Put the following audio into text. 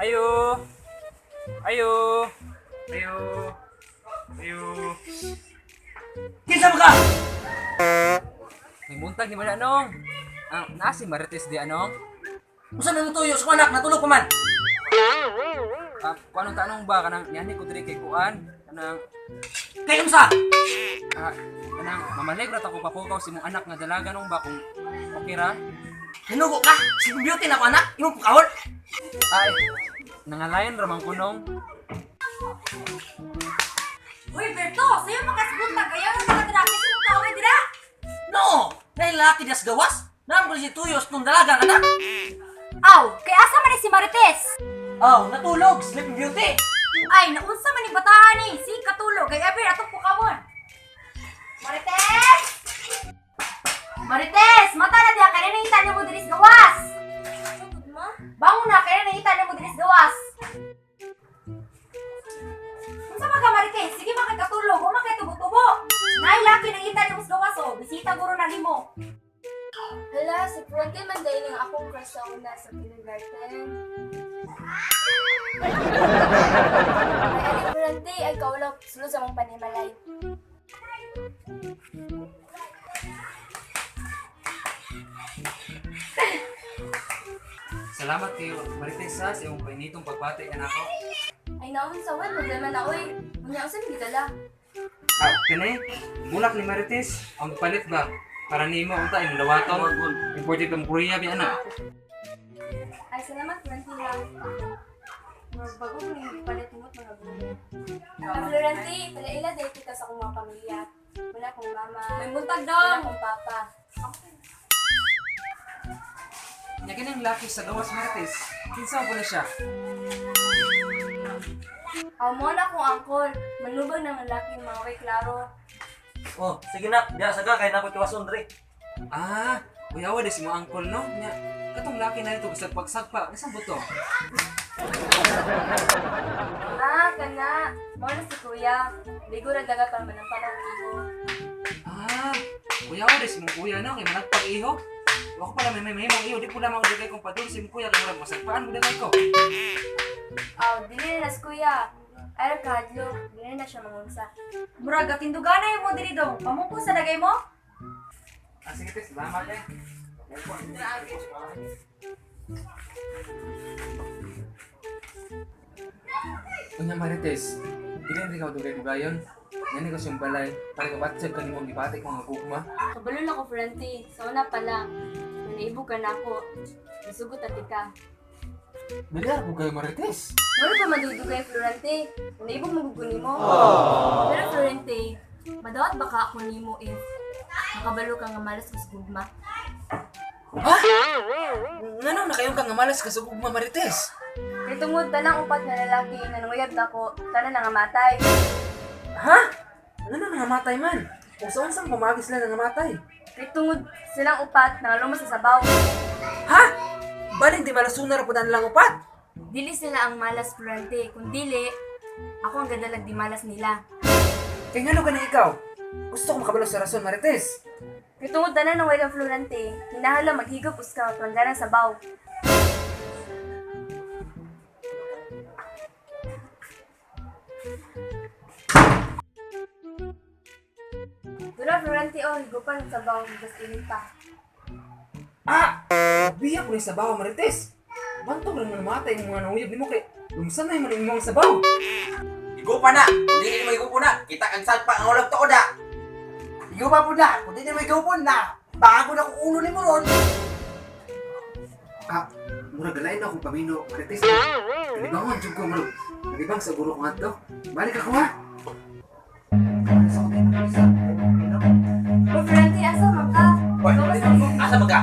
Ayo. Ayo. Ayo. Ayo. Kinsa man ka? May muntag ni man anong. Ang nasi Marites di anong. Usa man tuyo sa anak natulog pa man. Ah, kung anong tanong ba kanang niani ko diri kay kuan kanang Kay unsa? ah, kanang mamalig ra ta ko papukaw si mong anak nga dalaga nung ba kung okay ra. Hinugo ka? Si beauty na ko anak, imong pukawon. Ay, nangalayan ra man ko nong. Uy, Berto, sa'yo makasbuntag. Ayaw na mga draki sa mga kaaway dira. No, dahil laki das gawas. Naam ko si tuyos tong dalagang anak. Aw, kay asa man ni si Marites? Oh, natulog, Sleeping Beauty. Ay, naunsa man ni bataan ni. Si katulog kay ever atong pukawon. Marites! Marites, mata na diha kay nangita nimo diri sa gawas. Bangon na kay nangita nimo diri sa gawas. Unsa man ka Marites? Sige man kay katulog, wa man kay tubo-tubo. Nay laki nangita nimo sa gawas oh. Bisita guro na nimo. Hala, si Florante man dahil ang akong crush sa una sa kindergarten. Ay, Ali Florante, ay kaulog, sulod sa mong panimalay. Salamat kayo Marites ha, sa imong painitong pagbati kanako. Ay, naon sa web, problema na, oy. Unya, usan gidala. Ah, kani bulak ni Marites ang palit ba para nimo unta imong dawaton. Imported from Korea bi ana. Ay, salamat, Florante, ha. Magbago ko yung palit mo't mga bulo. Ay, Florante, palaila dahil kita sa akong mga pamilya. Wala akong mama. May buntag Wala dong. akong papa. Nya kining laki sa gawas Marites. Kinsa po na siya? Aw, mo na akong angkol. Manubag ng lalaki, mga way klaro. Oh, sige na, diha sa ka kay na ko tiwason dre. Ah, uyawa di si mo angkol no. Nya katong laki na ito bisag pagsagpa. Nasaan buto? Ah, kana. Mo na si kuya. Ligo ra daga para manang panang iho. Ah, uyawa di si mong kuya no kay managpag iho. Wa ko pala may mahimong iho di po lamang dagay kong padul si mong kuya kay murag masagpaan mo dagay ko. Aw, dili na si kuya. Ay, kahadlok. Dili na siya mangunsa. Murag gatinduganay mo diri dong. Pamungko sa dagay mo. Ah, sige te, salamat eh. Unya Marites, dili na ikaw dugay dugayon. Yan ko siyang balay para kabatsag ka nimo ang gibati ko nga gugma. Kabalo na ko, Florante. Sa una pala, nanaibog ka na ako. Nasugot ati ka. Bilyar ko kayo Marites. Wala pa madudugay, Florante. Nanaibog maguguni mo. Pero Florante, madawat baka ako nimo if makabalo ka nga malas ko sa gugma. Ha? Ngano na kayong kang malas ka sa gugma Marites? Kay tungod tanang upat nga lalaki nga nanguyab nako, tanan na nga matay. Ha? Ngano nangamatay man? O sa unsang pamagi sila nangamatay? Kay tungod silang upat nga lumos sa sabaw. Ha? Baling di malasuna ra pud ang lang upat. Dili sila ang malas, Florante. Kung dili, ako ang gadalag di malas nila. Kay ngano gani ikaw? Gusto ko makabalo sa rason Marites. Kay tungod tanan ng wala Florante, hinahala maghigop uska plangganang sabaw. Dula Florante oh, higupan ang sabaw, higas init pa. Ah! Biya ko ni sabaw Marites. Bantog lang namatay ang mga nanguyab nimo kay lumsan na man imong sabaw. Igupa na! Kung di mo igupo na, kita kang sagpa ang ulag to da! Igupa po na! Kung di mo igupo na, bago na kung ulo ni mo ron. Ah, murag galain na akong pamino Marites. Kalibangon jud ko murag. Kalibang sa guro ko ngadto. Balik ako ha. Oh, Florante, asa man ka? Hoy, Gawas na asa ba ka?